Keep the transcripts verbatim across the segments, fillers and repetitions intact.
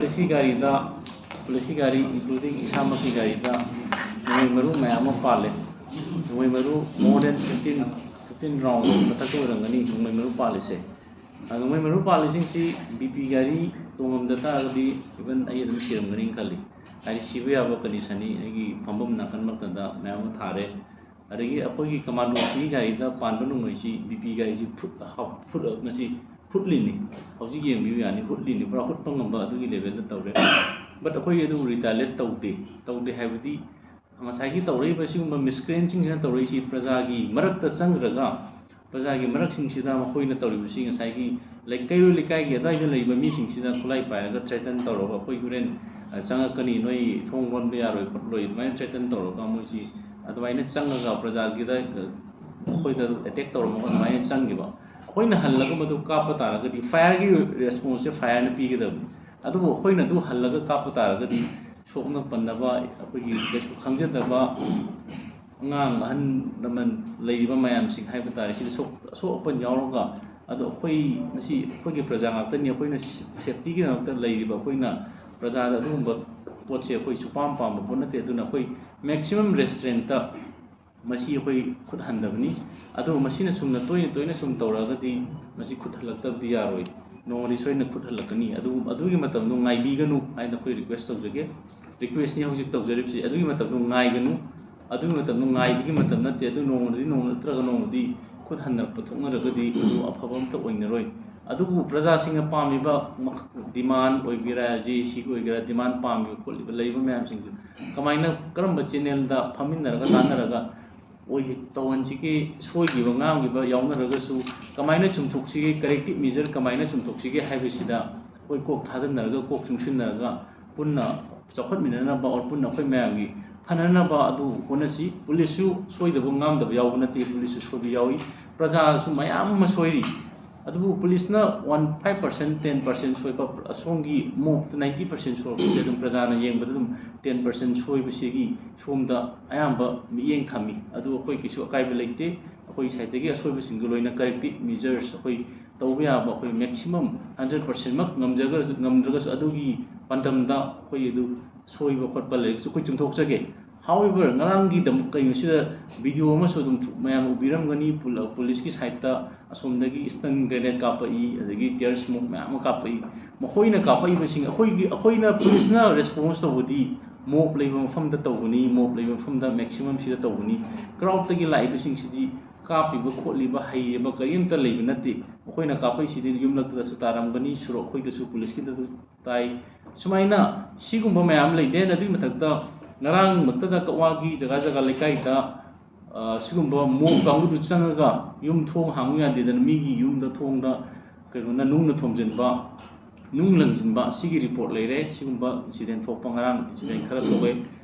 ꯄꯨꯂꯤꯁꯀꯤ ꯒꯥꯔꯤꯗ, ꯄꯨꯂꯤꯁꯀꯤ ꯒꯥꯔꯤ including ꯏꯁꯥꯃꯛꯀꯤ ꯒꯥꯔꯤꯗ ꯅꯣꯡꯃꯩ ꯃꯔꯨ ꯃꯌꯥꯝ ꯑꯃ ꯄꯥꯜꯂꯦ꯫ ꯅꯣꯡꯃꯩ ꯃꯔꯨ more than fifteen, fifteen round ꯃꯊꯛꯇ ꯑꯣꯏꯔꯝꯒꯅꯤ ꯅꯣꯡꯃꯩ ꯃꯔꯨ ꯄꯥꯜꯂꯤꯁꯦ꯫ ꯑ, ꯅꯣꯡꯃꯩ ꯃꯔꯨ ꯄꯥꯜꯂꯤꯁꯤꯡꯁꯤ B P ꯒꯥꯔꯤ ꯇꯣꯡꯉꯝꯗ ꯇꯥꯔꯒꯗꯤ even ꯑꯩ ꯑꯗꯨꯝ ꯁꯤꯔꯝꯒꯅꯤꯅ ꯈꯜꯂꯤ꯫ ꯍꯥꯏꯗꯤ ꯁꯤꯕ ꯌꯥꯕ condition ꯅꯤ꯫ ꯑꯩꯒꯤ ꯐꯝꯐꯝ ꯅꯥꯀꯟ ꯃꯛꯇꯗ ꯃꯌꯥꯝ ꯑꯃ ꯊꯥꯔꯦ꯫ ꯑꯗꯒꯤ ꯑꯩꯈꯣꯏꯒꯤ commandoꯁꯤꯒꯤ ꯒꯥꯔꯤꯗ ꯄꯥꯟꯕ ꯅꯣꯡꯃꯩꯁꯤ B P ꯒꯥꯔꯤꯁꯤ ꯐꯨꯠ ꯍꯥꯞ-, ꯐꯨꯠ ꯃꯁꯤ ꯍꯨꯠꯂꯤꯅꯤ꯫ ꯍꯧꯖꯤꯛ ꯌꯦꯡꯕꯤꯌꯨ ꯌꯥꯅꯤ, ꯍꯨꯠꯂꯤꯅꯤ, ꯄꯨꯔꯥ ꯍꯨꯠꯄ ꯉꯝꯕ ꯑꯗꯨꯒꯤ levelꯗ ꯇꯧꯔꯦ꯫ But ꯑꯩꯈꯣꯏꯒꯤ ꯑꯗꯨ retaliate ꯇꯧꯗꯦ꯫ ꯇꯧꯗꯦ ꯍꯥꯏꯕꯗꯤ ꯉꯁꯥꯏꯒꯤ ꯇꯧꯔꯛꯏꯕ ꯁꯤꯒꯨꯝꯕ miscreantꯁꯤꯡꯁꯤꯅ ꯇꯧꯔꯛꯏꯁꯤ ꯄ꯭ꯔꯖꯥꯒꯤ ꯃꯔꯛꯇ ꯆꯪꯈ꯭ꯔꯒ, ꯄ꯭ꯔꯖꯥꯒꯤ ꯃꯔꯛꯁꯤꯡꯁꯤꯗ ꯃꯈꯣꯏꯅ ꯇꯧꯔꯤꯕꯁꯤ ꯉꯁꯥꯏꯒꯤ ꯂꯩ-, ꯀꯩꯔꯣꯏ ꯂꯩꯀꯥꯏꯒꯤ ꯑꯗꯨꯋꯥꯏꯗ ꯂꯩꯔꯤꯕ ꯃꯤꯁꯤꯡꯁꯤꯗ ꯈꯨꯠꯂꯥꯏ ꯄꯥꯏꯔꯒ threaten ꯇꯧꯔꯒ, "ꯑꯩꯈꯣꯏ ꯍꯣꯔꯦꯟ, ꯑ, ꯆꯪꯉꯛꯀꯅꯤ, ꯅꯣꯏ ꯊꯣꯡ ꯂꯣꯟꯕ ꯌꯥꯔꯣꯏ ꯈꯣꯠꯂꯣꯏ", ꯑꯗꯨꯃꯥꯏꯅ threaten ꯇꯧꯔꯒ ꯃꯣꯏꯁꯤ ꯑꯗꯨꯃꯥꯏꯅ ꯆꯪꯉꯒ ꯄ꯭ꯔꯖꯥꯒꯤꯗ, ꯑ, ꯑꯩꯈꯣꯏꯗ attack ꯇꯧꯔꯝꯃꯒ ꯑꯗꯨꯃꯥꯏꯅ ꯆꯪꯈꯤꯕ꯫ ꯑꯩꯈꯣꯏꯅ ꯍꯜꯂꯒ ꯃꯗꯨ ꯀꯥꯞꯄ ꯇꯥꯔꯒꯗꯤ fireꯒꯤ responseꯁꯦ fireꯅ ꯄꯤꯒꯗꯕꯅꯤ꯫ ꯑꯗꯨꯕꯨ ꯑꯩꯈꯣꯏꯅ ꯑꯗꯨ ꯍꯜꯂꯒ ꯀꯥꯞꯄ ꯇꯥꯔꯒꯗꯤ ꯁꯣꯛꯅ ꯄꯟꯅꯕ, ꯑꯩꯈꯣꯏꯒꯤ ꯀꯩꯁꯨ ꯈꯪꯖꯗꯕ ꯑꯉꯥꯡ, ꯑꯍꯜ ꯂꯃꯟ ꯂꯩꯔꯤꯕ ꯃꯌꯥꯝꯁꯤꯡ ꯍꯥꯏꯕ ꯇꯥꯔꯦ, ꯁꯤꯗ ꯁꯣꯛ-, ꯑꯁꯣꯛ ꯑꯄꯟ ꯌꯥꯎꯔꯒ, ꯑꯗꯣ ꯑꯩꯈꯣꯏ ꯃꯁꯤ ꯑꯩꯈꯣꯏꯒꯤ ꯄ꯭ꯔꯖꯥ ꯉꯥꯛꯇꯅꯤ꯫ ꯑꯩꯈꯣꯏꯅ safetyꯒꯤꯗꯃꯛꯇ ꯂꯩꯔꯤꯕ ꯑꯩꯈꯣꯏꯅ ꯄ꯭ꯔꯖꯥꯗ ꯑꯗꯨꯒꯨꯝꯕ ꯄꯣꯠꯁꯦ ꯑꯩꯈꯣꯏ ꯁꯨꯄꯥꯝ ꯄꯥꯝꯕ ꯄꯣꯠ ꯅꯠꯇꯦ꯫ ꯑꯗꯨꯅ ꯑꯩꯈꯣꯏ maximum restraintꯇ ꯃꯁꯤ ꯑꯩꯈꯣꯏ ꯈꯨꯠ ꯍꯟꯗꯕꯅꯤ꯫ ꯑꯗꯨꯕꯨ ꯃꯁꯤꯅ ꯁꯨꯝꯅ ꯇꯣꯏꯅ ꯇꯣꯏꯅ ꯁꯨꯝ ꯇꯧꯔꯛꯑꯒꯗꯤ ꯃꯁꯤ ꯈꯨꯠ ꯍꯜꯂꯛꯇꯕꯗꯤ ꯌꯥꯔꯣꯏ꯫ ꯅꯣꯡꯃꯗꯤ ꯁꯣꯏꯗꯅ ꯈꯨꯠ ꯍꯜꯂꯛꯀꯅꯤ꯫ ꯑꯗꯨ, ꯑꯗꯨꯒꯤ ꯃꯇꯝꯗꯣ ꯉꯥꯏꯕꯤꯒꯅꯨ ꯍꯥꯏꯅ ꯑꯩꯈꯣꯏ request ꯇꯧꯖꯒꯦ꯫ Requestꯅꯤ ꯍꯧꯖꯤꯛ ꯇꯧꯖꯔꯤꯕꯁꯤ꯫ ꯑꯗꯨꯒꯤ ꯃꯇꯝꯗꯣ ꯉꯥꯏꯒꯅꯨ꯫ ꯑꯗꯨꯒꯤ ꯃꯇꯝꯗꯣ ꯉꯥꯏꯕꯒꯤ ꯃꯇꯝ ꯅꯠꯇꯦ꯫ ꯑꯗꯨ ꯅꯣꯡꯃꯗꯤ, ꯅꯣꯡꯃ ꯅꯠꯇ꯭ꯔꯒ ꯅꯣꯡꯃꯗꯤ ꯈꯨꯠ ꯍꯟꯅꯔꯛꯄ ꯊꯣꯛꯅꯔꯒꯗꯤ ꯃꯗꯨ ꯑꯐꯕ ꯑꯝꯇ ꯑꯣꯏꯅꯔꯣꯏ꯫ ꯑꯗꯨꯕꯨ ꯄ꯭ꯔꯖꯥꯁꯤꯡꯅ ꯄꯥꯝꯃꯤꯕ ꯃꯈ-, demand ꯑꯣꯏꯒꯦꯔꯥ, J A Cꯒꯤ ꯑꯣꯏꯒꯦꯔꯥ, demand ꯄꯥꯝꯃꯤꯕ ꯈꯣꯠꯂꯤꯕ ꯂꯩꯔꯤꯕ ꯃꯌꯥꯝꯁꯤꯡꯗꯨ ꯀꯃꯥꯏꯅ, ꯀꯔꯝꯕ channelꯗ ꯐꯝꯃꯤꯟꯅꯔꯒ ꯇꯥꯟꯅꯔꯒ ꯑꯣꯏ-, ꯇꯧꯍꯟꯁꯤꯒꯦ, ꯁꯣꯏꯈꯤꯕ ꯉꯥꯡꯈꯤꯕ ꯌꯥꯎꯅꯔꯒꯁꯨ ꯀꯃꯥꯏꯅ ꯆꯨꯝꯊꯣꯛꯁꯤꯒꯦ, corrective measure ꯀꯃꯥꯏꯅ ꯆꯨꯝꯊꯣꯛꯁꯤꯒꯦ ꯍꯥꯏꯕꯁꯤꯗ ꯑꯩꯈꯣꯏ ꯀꯣꯛ ꯊꯥꯗꯅꯔꯒ, ꯀꯣꯛ ꯆꯨꯡꯁꯤꯟꯅꯔꯒ ꯄꯨꯟꯅ ꯆꯥꯎꯈꯠꯃꯤꯟꯅꯅꯕ, or ꯄꯨꯟꯅ ꯑꯩꯈꯣꯏ ꯃꯌꯥꯝꯒꯤ ꯐꯅꯅꯕ ꯑꯗꯨ ꯍꯣꯠꯅꯁꯤ꯫ ꯄꯨꯂꯤꯁꯁꯨ ꯁꯣꯏꯗꯕ ꯉꯥꯝꯗꯕ ꯌꯥꯎꯕ ꯅꯠꯇꯦ, ꯄꯨꯂꯤꯁꯁꯨ ꯁꯣꯏꯕ ꯌꯥꯎꯏ, ꯄ꯭ꯔꯖꯥꯁꯨ ꯃꯌꯥꯝ ꯑꯃ ꯁꯣꯏꯔꯤ꯫ ꯑꯗꯨꯕꯨ ꯄꯨꯂꯤꯁꯅ one, five percent, ten percent ꯁꯣꯏꯕ, ꯑꯁꯣꯝꯒꯤ mob ninety percent ꯁꯣꯏꯔꯛꯄꯁꯦ ꯑꯗꯨꯝ ꯄ꯭ꯔꯖꯥꯅ ꯌꯦꯡꯕꯗ ꯑꯗꯨꯝ ten percent ꯁꯣꯏꯕꯁꯤꯒꯤ ꯁꯣꯝꯗ ꯑꯌꯥꯝꯕ ꯃꯤꯠꯌꯦꯡ ꯊꯝꯃꯤ꯫ ꯑꯗꯨ ꯑꯩꯈꯣꯏ ꯀꯩꯁꯨ ꯑꯀꯥꯏꯕ ꯂꯩꯇꯦ꯫ ꯑꯩꯈꯣꯏ sideꯇꯒꯤ ꯑꯁꯣꯏꯕꯁꯤꯡꯗꯨ ꯂꯣꯏꯅ corrective measures ꯑꯩꯈꯣꯏ ꯇꯧꯕ ꯌꯥꯕ ꯑꯩꯈꯣꯏ maximum hundred percent ꯃꯛ ꯉꯝꯖꯒ-, ꯉꯝꯗ꯭ꯔꯒꯁꯨ ꯑꯗꯨꯒꯤ ꯄꯥꯟꯗꯝꯗ ꯑꯩꯈꯣꯏ ꯑꯗꯨ ꯁꯣꯏꯕ ꯈꯣꯠꯄ ꯂꯩꯔꯒꯁꯨ ꯑꯩꯈꯣꯏ ꯆꯨꯝꯊꯣꯛꯆꯒꯦ꯫ However, ꯉꯔꯥꯡꯒꯤꯗꯃꯛ ꯀꯩꯅꯣꯁꯤꯗ video ꯑꯃꯁꯨ ꯑꯗꯨꯝ ꯊꯨ-, ꯃꯌꯥꯝ ꯎꯕꯤꯔꯝꯒꯅꯤ, ꯄꯨꯂ-, police ꯀꯤ side ꯇ ꯑꯁꯣꯝꯗꯒꯤ stun grenade ꯀꯥꯞꯄꯛꯏ, ꯑꯗꯒꯤ tear smoke ꯃꯌꯥꯝ ꯑꯃ ꯀꯥꯞꯄꯛꯏ꯫ ꯃꯈꯣꯏꯅ ꯀꯥꯞꯄꯛꯏꯕꯁꯤꯡ, ꯑꯩꯈꯣꯏꯒꯤ, ꯑꯩꯈꯣꯏꯅ police ꯅ response ꯇꯧꯕꯗꯤ mob ꯂꯩꯕ ꯃꯐꯝꯗ ꯇꯧꯕꯅꯤ, mob ꯂꯩꯕ ꯃꯐꯝꯗ maximum ꯁꯤꯗ ꯇꯧꯕꯅꯤ꯫ Crowd ꯇꯒꯤ ꯂꯥꯛꯏꯕꯁꯤꯡꯁꯤꯗꯤ ꯀꯥꯞꯄꯤꯕ ꯈꯣꯠꯂꯤꯕ ꯍꯩꯔꯤꯕ ꯀꯔꯤꯝꯇ ꯂꯩꯕ ꯅꯠꯇꯦ꯫ ꯃꯈꯣꯏꯅ ꯀꯥꯞꯄꯛꯏꯁꯤꯗꯤ ꯌꯨꯝꯂꯛꯇꯗꯁꯨ ꯇꯥꯔꯝꯒꯅꯤ, ꯁꯣꯔꯣꯛ ꯑꯩꯈꯣꯏꯗꯁꯨ, police ꯀꯤꯗꯁꯨ ꯇꯥꯏ꯫ ꯁꯨꯃꯥꯏꯅ ꯁꯤꯒꯨꯝꯕ ꯃꯌꯥꯝ ꯂꯩ꯫ Then ꯑꯗꯨꯒꯤ ꯃꯊꯛꯇ ꯉꯔꯥꯡꯃꯛꯇꯗ ꯀꯛꯋꯥꯒꯤ ꯖꯒꯥ ꯖꯒꯥ ꯂꯩꯀꯥꯏꯗ, ꯑ, ꯁꯤꯒꯨꯝꯕ mob ꯀꯥꯡꯕꯨꯗꯨ ꯆꯪꯉꯒ ꯌꯨꯝ ꯊꯣꯡ ꯍꯥꯡꯉꯨ ꯌꯥꯗꯦꯗꯅ ꯃꯤꯒꯤ ꯌꯨꯝꯗ ꯊꯣꯡꯗ ꯀꯩꯅꯣꯅ ꯅꯨꯡꯅ ꯊꯣꯝꯖꯤꯟꯕ, ꯅꯨꯡ ꯂꯪꯁꯤꯟꯕ, ꯁꯤꯒꯤ report ꯂꯩꯔꯦ꯫ ꯁꯤꯒꯨꯝꯕ incident ꯊꯣꯛꯄ ꯉꯔꯥꯡ incident ꯈꯔ ꯊꯣꯛꯑꯦ꯫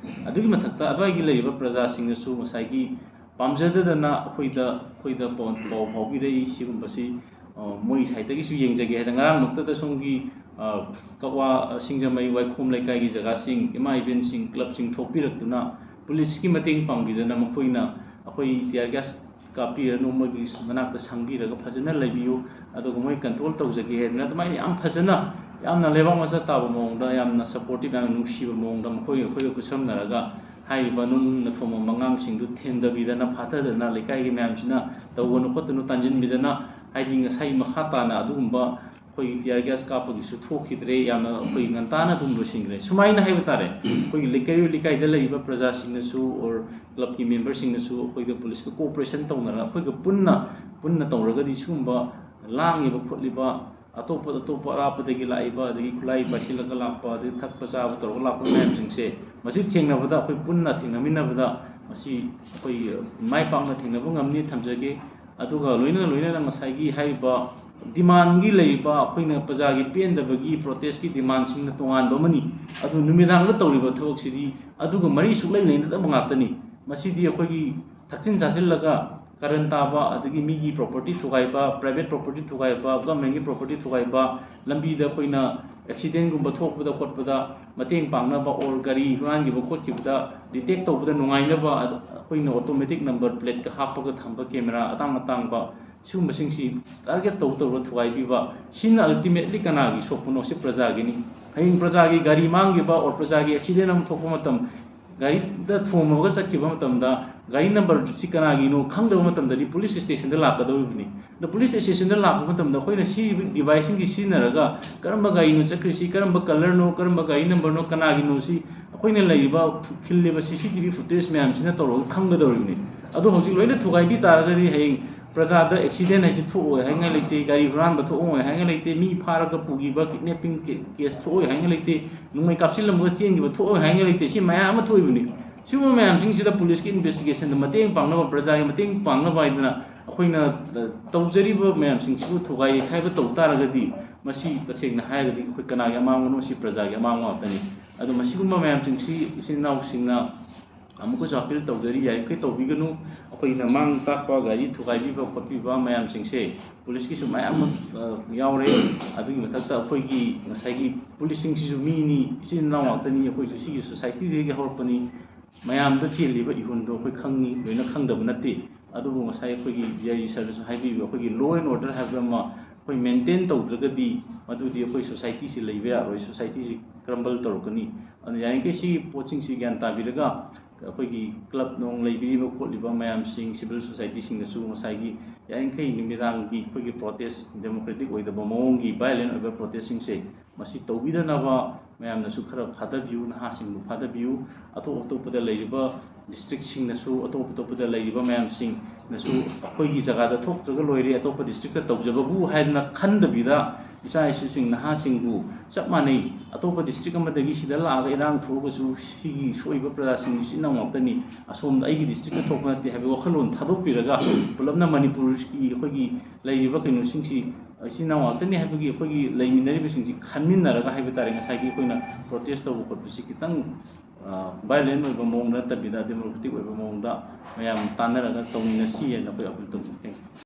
ꯑꯗꯨꯒꯤ ꯃꯊꯛꯇ ꯑꯗꯨꯋꯥꯏꯒꯤ ꯂꯩꯔꯤꯕ ꯄ꯭ꯔꯖꯥꯁꯤꯡꯅꯁꯨ ꯉꯁꯥꯏꯒꯤ ꯄꯥꯝꯖꯗꯗꯅ ꯑꯩꯈꯣꯏꯗ, ꯑꯩꯈꯣꯏꯗ ꯄꯥꯎ, ꯄꯥꯎ ꯐꯥꯎꯕꯤꯔꯛꯏ꯫ ꯁꯤꯒꯨꯝꯕꯁꯤ, ꯑ, ꯃꯣꯏ side ꯇꯒꯤꯁꯨ ꯌꯦꯡꯖꯒꯦ ꯍꯥꯏꯅ ꯉꯔꯥꯡꯃꯛꯇꯗ ꯁꯣꯝꯒꯤ, ꯑ, ꯀꯛꯋꯥ, ꯑ, ꯁꯤꯡꯖꯃꯩ, ꯋꯥꯏꯈꯣꯝ ꯂꯩꯀꯥꯏꯒꯤ ꯖꯒꯥꯁꯤꯡ, ꯏꯃꯥ ꯏꯕꯦꯟꯁꯤꯡ, club ꯁꯤꯡ ꯊꯣꯛꯄꯤꯔꯛꯇꯨꯅ police ꯀꯤ ꯃꯇꯦꯡ ꯄꯥꯡꯕꯤꯗꯅ ꯃꯈꯣꯏꯅ ꯑꯩꯈꯣꯏ tear gas ꯀꯥꯞꯄꯤꯔꯅꯨ, ꯃꯣꯏꯒꯤ ꯃꯅꯥꯛꯇ ꯁꯪꯕꯤꯔꯒ ꯐꯖꯅ ꯂꯩꯕꯤꯌꯨ, ꯑꯗꯨꯒ ꯃꯣꯏ control ꯇꯧꯖꯒꯦ ꯍꯥꯏꯗꯅ ꯑꯗꯨꯃꯥꯏꯅ ꯌꯥꯝ ꯐꯖꯅ, ꯌꯥꯝꯅ ꯂꯩꯕꯥꯛ ꯃꯆꯥ ꯇꯥꯕ ꯃꯑꯣꯡꯗ, ꯌꯥꯝꯅ supportive, ꯌꯥꯝꯅ ꯅꯨꯡꯁꯤꯕ ꯃꯑꯣꯡꯗ ꯃꯈꯣꯏꯒ ꯑꯩꯈꯣꯏꯒ ꯈꯨꯠꯁꯝꯅꯔꯒ ꯍꯥꯏꯔꯤꯕ ꯅꯨꯡꯅ ꯊꯣꯝꯃꯝꯕ ꯑꯉꯥꯡꯁꯤꯡꯗꯨ ꯊꯦꯝꯗꯕꯤꯗꯅ, ꯐꯥꯊꯗꯅ, ꯂꯩꯀꯥꯏꯒꯤ ꯃꯌꯥꯝꯁꯤꯅ ꯇꯧꯒꯅꯨ ꯈꯣꯠꯇꯅꯨ ꯇꯥꯟꯁꯤꯟꯕꯤꯗꯅ, ꯍꯥꯏꯗꯤ ꯉꯁꯥꯏ ꯃꯈꯥ ꯇꯥꯅ ꯑꯗꯨꯒꯨꯝꯕ ꯑꯩꯈꯣꯏꯒꯤ tear gas ꯀꯥꯞꯄꯒꯤꯁꯨ ꯊꯣꯛꯈꯤꯗ꯭ꯔꯦ, ꯌꯥꯝꯅ ꯑꯩꯈꯣꯏ ꯉꯟꯇꯥꯅ ꯑꯗꯨꯝ ꯂꯣꯏꯁꯤꯟꯈ꯭ꯔꯦ꯫ ꯁꯨꯃꯥꯏꯅ ꯍꯥꯏꯕ ꯇꯥꯔꯦ, ꯑꯩꯈꯣꯏꯒꯤ ꯂꯩꯀꯥꯏ, ꯂꯩꯀꯥꯏꯗ ꯂꯩꯔꯤꯕ ꯄ꯭ꯔꯖꯥꯁꯤꯡꯅꯁꯨ or club ꯀꯤ member ꯁꯤꯡꯅꯁꯨ ꯑꯩꯈꯣꯏꯒ police ꯀ cooperation ꯇꯧꯅꯔꯒ ꯑꯩꯈꯣꯏꯒ ꯄꯨꯟꯅ, ꯄꯨꯟꯅ ꯇꯧꯔꯒꯗꯤ ꯁꯤꯒꯨꯝꯕ ꯂꯥꯡꯉꯤꯕ ꯈꯣꯠꯂꯤꯕ ꯑꯇꯣꯞꯄ, ꯑꯇꯣꯞꯄ ꯑꯔꯥꯞꯄꯗꯒꯤ ꯂꯥꯛꯏꯕ, ꯑꯗꯒꯤ ꯈꯨꯠꯂꯥꯏ ꯄꯥꯏꯁꯤꯜꯂꯒ ꯂꯥꯛꯄ, ꯑꯗꯒꯤ ꯊꯛꯄ ꯆꯥꯕ ꯇꯧꯔꯒ ꯂꯥꯛꯄ ꯃꯌꯥꯝꯁꯤꯡꯁꯦ, ꯃꯁꯤ ꯊꯦꯡꯅꯕꯗ ꯑꯩꯈꯣꯏ ꯄꯨꯟꯅ ꯊꯦꯡꯅꯃꯤꯟꯅꯕꯗ ꯃꯁꯤ ꯑꯩꯈꯣꯏ ꯃꯥꯏ ꯄꯥꯛꯅ ꯊꯦꯡꯅꯕ ꯉꯝꯅꯤ ꯊꯝꯖꯒꯦ꯫ ꯑꯗꯨꯒ ꯂꯣꯏꯅꯅ, ꯂꯣꯏꯅꯅ ꯉꯁꯥꯏꯒꯤ ꯍꯥꯏꯔꯤꯕ demand ꯀꯤ ꯂꯩꯔꯤꯕ ꯑꯩꯈꯣꯏꯅ ꯄ꯭ꯔꯖꯥꯒꯤ ꯄꯦꯟꯗꯕꯒꯤ protest ꯀꯤ demand ꯁꯤꯡꯅ ꯇꯣꯉꯥꯟꯕ ꯑꯃꯅꯤ꯫ ꯑꯗꯨ ꯅꯨꯃꯤꯗꯥꯡꯗ ꯇꯧꯔꯤꯕ ꯊꯕꯛꯁꯤꯗꯤ ꯑꯗꯨꯒ ꯃꯔꯤ ꯁꯨꯛꯂꯩ ꯂꯩꯅꯗꯕ ꯉꯥꯛꯇꯅꯤ꯫ ꯃꯁꯤꯗꯤ ꯑꯩꯈꯣꯏꯒꯤ ꯊꯛꯆꯤꯟ ꯆꯥꯁꯤꯜꯂꯒ ꯀꯔꯟ ꯇꯥꯕ, ꯑꯗꯒꯤ ꯃꯤꯒꯤ property ꯊꯨꯒꯥꯏꯕ, private property ꯊꯨꯒꯥꯏꯕ, government ꯀꯤ property ꯊꯨꯒꯥꯏꯕ, ꯂꯝꯕꯤꯗ ꯑꯩꯈꯣꯏꯅ accident ꯒꯨꯝꯕ ꯊꯣꯛꯄꯗ ꯈꯣꯠꯄꯗ ꯃꯇꯦꯡ ꯄꯥꯡꯅꯕ or ꯒꯥꯔꯤ ꯍꯨꯔꯥꯟꯈꯤꯕ ꯈꯣꯠꯈꯤꯕꯗ detect ꯇꯧꯕꯗ ꯅꯨꯡꯉꯥꯏꯅꯕ ꯑꯩꯈꯣꯏꯅ automatic number plate ꯀ ꯍꯥꯞꯄꯒ ꯊꯝꯕ camera ꯑꯇꯥꯡ ꯑꯇꯥꯡꯕ ꯁꯤꯒꯨꯝꯕꯁꯤꯡꯁꯤ target ꯇꯧ ꯇꯧꯔꯒ ꯊꯨꯒꯥꯏꯕꯤꯕ, ꯁꯤꯅ ultimately ꯀꯅꯥꯒꯤ ꯁꯣꯛꯄꯅꯣ? ꯁꯤ ꯄ꯭ꯔꯖꯥꯒꯤꯅꯤ꯫ ꯍꯌꯦꯡ ꯄ꯭ꯔꯖꯥꯒꯤ ꯒꯥꯔꯤ ꯃꯥꯡꯈꯤꯕ or ꯄ꯭ꯔꯖꯥꯒꯤ accident ꯑꯃ ꯊꯣꯛꯄ ꯃꯇꯝ, ꯒꯥꯔꯤꯗ ꯊꯣꯝꯃꯒ ꯆꯠꯈꯤꯕ ꯃꯇꯝꯗ ꯒꯥꯔꯤ number ꯁꯤ ꯀꯅꯥꯒꯤꯅꯣ ꯈꯪꯗꯕ ꯃꯇꯝꯗꯗꯤ police station ꯗ ꯂꯥꯛꯀꯗꯧꯔꯤꯕꯅꯤ꯫ ꯑꯗꯣ police station ꯗ ꯂꯥꯛꯄ ꯃꯇꯝꯗ ꯑꯩꯈꯣꯏꯅ ꯁꯤ device ꯁꯤꯡꯁꯤ ꯁꯤꯖꯤꯟꯅꯔꯒ ꯀꯔꯝꯕ ꯒꯥꯔꯤꯅꯣ ꯆꯠꯈ꯭ꯔꯤꯁꯤ, ꯀꯔꯝꯕ colour ꯅꯣ, ꯀꯔꯝꯕ ꯒꯥꯔꯤ number ꯅꯣ, ꯀꯅꯥꯒꯤꯅꯣ, ꯁꯤ ꯑꯩꯈꯣꯏꯅ ꯂꯩꯔꯤꯕ ꯈꯤꯜꯂꯤꯕ C C T V footage ꯃꯌꯥꯝꯁꯤꯅ ꯇꯧꯔꯒ ꯈꯪꯒꯗꯧꯔꯤꯕꯅꯤ꯫ ꯑꯗꯣ ꯍꯧꯖꯤꯛ ꯂꯣꯏꯅ ꯊꯨꯒꯥꯏꯕꯤ ꯇꯥꯔꯒꯗꯤ ꯍꯌꯦꯡ ꯄ꯭ꯔꯖꯥꯗ accident ꯍꯥꯏꯁꯤ ꯊꯣꯛꯑꯣꯏ ꯍꯥꯏꯅꯤꯡꯉꯥꯏ ꯂꯩꯇꯦ, ꯒꯥꯔꯤ ꯍꯨꯔꯥꯟꯕ ꯊꯣꯛꯑꯣꯏ ꯍꯥꯏꯅꯤꯡꯉꯥꯏ ꯂꯩꯇꯦ, ꯃꯤ ꯐꯥꯔꯒ ꯄꯨꯈꯤꯕ kidnapping case ꯊꯣꯛꯑꯣꯏ ꯍꯥꯏꯅꯤꯡꯉꯥꯏ ꯂꯩꯇꯦ, ꯅꯣꯡꯃꯩ ꯀꯥꯞꯁꯤꯜꯂꯝꯃꯒ ꯆꯦꯟꯈꯤꯕ ꯊꯣꯛꯑꯣꯏ ꯍꯥꯏꯅꯤꯡꯉꯥꯏ ꯂꯩꯇꯦ꯫ ꯁꯤ ꯃꯌꯥꯝ ꯑꯃ ꯊꯣꯛꯏꯕꯅꯤ꯫ ꯁꯤꯒꯨꯝꯕ ꯃꯌꯥꯝꯁꯤꯡꯁꯤꯗ police ꯀꯤ investigation ꯗ ꯃꯇꯦꯡ ꯄꯥꯡꯅꯕ, ꯄ꯭ꯔꯖꯥꯒꯤ ꯃꯇꯦꯡ ꯄꯥꯡꯅꯕ ꯍꯥꯏꯗꯅ ꯑꯩꯈꯣꯏꯅ, ꯑ, ꯇꯧꯖꯔꯤꯕ ꯃꯌꯥꯝꯁꯤꯡꯁꯤꯕꯨ ꯊꯨꯒꯥꯏ ꯌꯩꯈꯥꯏꯕ ꯇꯧ ꯇꯥꯔꯒꯗꯤ, ꯃꯁꯤ ꯇꯁꯦꯡꯅ ꯍꯥꯏꯔꯒꯗꯤ ꯑꯩꯈꯣꯏ ꯀꯅꯥꯒꯤ ꯑꯃꯥꯡꯕꯅꯣ? ꯁꯤ ꯄ꯭ꯔꯖꯥꯒꯤ ꯑꯃꯥꯡꯕ ꯉꯥꯛꯇꯅꯤ꯫ ꯑꯗꯣ ꯃꯁꯤꯒꯨꯝꯕ ꯃꯌꯥꯝꯁꯤꯡꯁꯤ ꯏꯆꯤꯟ ꯏꯅꯥꯎꯁꯤꯡꯅ ꯑꯃꯨꯛꯀꯁꯨ appeal ꯇꯧꯖꯔꯤ, ꯌꯥꯔꯤꯈꯩ ꯇꯧꯕꯤꯒꯅꯨ꯫ ꯑꯩꯈꯣꯏꯅ ꯃꯥꯡ ꯇꯥꯛꯄ, ꯒꯥꯔꯤ ꯊꯨꯒꯥꯏꯕꯤꯕ ꯈꯣꯠꯄꯤꯕ ꯃꯌꯥꯝꯁꯤꯡꯁꯦ police ꯀꯤꯁꯨ ꯃꯌꯥꯝ ꯑꯃ, ꯑ, ꯌꯥꯎꯔꯦ꯫ ꯑꯗꯨꯒꯤ ꯃꯊꯛꯇ ꯑꯩꯈꯣꯏꯒꯤ ꯉꯁꯥꯏꯒꯤ police ꯁꯤꯡꯁꯤꯁꯨ ꯃꯤꯅꯤ, ꯏꯆꯤꯟ ꯏꯅꯥꯎ ꯉꯥꯛꯇꯅꯤ, ꯑꯩꯈꯣꯏꯁꯨ ꯁꯤꯒꯤ society ꯗꯒꯤ ꯍꯧꯔꯛꯄꯅꯤ꯫ ꯃꯌꯥꯝꯗ ꯆꯦꯜꯂꯤꯕ ꯏꯍꯨꯜꯗꯣ ꯑꯩꯈꯣꯏ ꯈꯪꯉꯤ, ꯂꯣꯏꯅ ꯈꯪꯗꯕ ꯅꯠꯇꯦ꯫ ꯑꯗꯨꯕꯨ ꯉꯁꯥꯏ ꯑꯩꯈꯣꯏꯒꯤ D I G sir ꯅꯁꯨ ꯍꯥꯏꯕꯤꯕ, ꯑꯩꯈꯣꯏꯒꯤ law and order ꯍꯥꯏꯕ ꯑꯃ ꯑꯩꯈꯣꯏ maintain ꯇꯧꯗ꯭ꯔꯒꯗꯤ ꯃꯗꯨꯗꯤ ꯑꯩꯈꯣꯏ society ꯁꯤ ꯂꯩꯕ ꯌꯥꯔꯣꯏ, society ꯁꯤ crumble ꯇꯧꯔꯛꯀꯅꯤ꯫ ꯑꯗꯨꯅ ꯌꯥꯔꯤꯈꯩ ꯁꯤꯒꯤ ꯄꯣꯠꯁꯤꯡꯁꯤ ꯒ꯭ꯌꯥꯟ ꯇꯥꯕꯤꯔꯒ ꯑꯩꯈꯣꯏꯒꯤ club ꯅꯨꯡ ꯂꯩꯕꯤꯔꯤꯕ ꯈꯣꯠꯂꯤꯕ ꯃꯌꯥꯝꯁꯤꯡ, civil society ꯁꯤꯡꯅꯁꯨ ꯉꯁꯥꯏꯒꯤ ꯌꯥꯔꯤꯈꯩ ꯅꯨꯃꯤꯗꯥꯡꯒꯤ ꯑꯩꯈꯣꯏꯒꯤ protest, democratic ꯑꯣꯏꯗꯕ ꯃꯑꯣꯡꯒꯤ violent ꯑꯣꯏꯕ protest ꯁꯤꯡꯁꯦ ꯃꯁꯤ ꯇꯧꯕꯤꯗꯅꯕ ꯃꯌꯥꯝꯅꯁꯨ ꯈꯔ ꯐꯥꯗꯕꯤꯌꯨ, ꯅꯍꯥꯁꯤꯡꯕꯨ ꯐꯥꯗꯕꯤꯌꯨ꯫ ꯑꯇꯣꯞ ꯑꯇꯣꯞꯄꯗ ꯂꯩꯔꯤꯕ district ꯁꯤꯡꯅꯁꯨ, ꯑꯇꯣꯞ ꯑꯇꯣꯞꯄꯗ ꯂꯩꯔꯤꯕ ꯃꯌꯥꯝꯁꯤꯡꯅꯁꯨ ꯑꯩꯈꯣꯏꯒꯤ ꯖꯒꯥꯗ ꯊꯣꯛꯇ꯭ꯔꯒ ꯂꯣꯏꯔꯦ, ꯑꯇꯣꯞꯄ district ꯇ ꯇꯧꯖꯕꯕꯨ ꯍꯥꯏꯗꯅ ꯈꯟꯗꯕꯤꯗ, ꯏꯆꯥ ꯏꯁꯨꯁꯤꯡ, ꯅꯍꯥꯁꯤꯡꯕꯨ ꯆꯞ ꯃꯥꯟꯅꯩ, ꯑꯇꯣꯞꯄ district ꯑꯃꯗꯒꯤ ꯁꯤꯗ ꯂꯥꯛꯑꯒ ꯏꯔꯥꯡ ꯊꯣꯛꯑꯒꯁꯨ ꯁꯤꯒꯤ ꯁꯣꯛꯏꯕ ꯄ꯭ꯔꯖꯥꯁꯤꯡ ꯏꯆꯤꯟ ꯏꯅꯥꯎ ꯉꯥꯛꯇꯅꯤ, ꯑꯁꯣꯝꯗ ꯑꯩꯒꯤ district ꯇ ꯊꯣꯛꯄ ꯅꯠꯇꯦ ꯍꯥꯏꯕꯒꯤ ꯋꯥꯈꯜꯂꯣꯟ ꯊꯥꯗꯣꯛꯄꯤꯔꯒ ꯄꯨꯂꯞꯅ ꯃꯅꯤꯄꯨꯔꯒꯤ ꯑꯩꯈꯣꯏꯒꯤ ꯂꯩꯔꯤꯕ ꯀꯩꯅꯣꯁꯤꯡꯁꯤ ꯏꯆꯤꯟ ꯏꯅꯥꯎ ꯉꯥꯛꯇꯅꯤ ꯍꯥꯏꯕꯒꯤ ꯑꯩꯈꯣꯏꯒꯤ ꯂꯩꯃꯤꯟꯅꯔꯤꯕꯁꯤꯡꯁꯤ ꯈꯟꯃꯤꯟꯅꯔꯒ ꯍꯥꯏꯕ ꯇꯥꯔꯦ, ꯉꯁꯥꯏꯒꯤ ꯑꯩꯈꯣꯏꯅ protest ꯇꯧꯕ ꯈꯣꯠꯄꯁꯤ ꯈꯤꯇꯪ, ꯑ, violent ꯑꯣꯏꯕ ꯃꯑꯣꯡꯗ ꯅꯠꯇꯕꯤꯗ democratic ꯑꯣꯏꯕ ꯃꯑꯣꯡꯗ ꯃꯌꯥꯝ ꯇꯥꯟꯅꯔꯒ ꯇꯧꯃꯤꯟꯅꯁꯤ ꯍꯥꯏꯅ ꯑꯩꯈꯣꯏ appeal ꯇꯧꯖꯩ꯫ Thank you꯫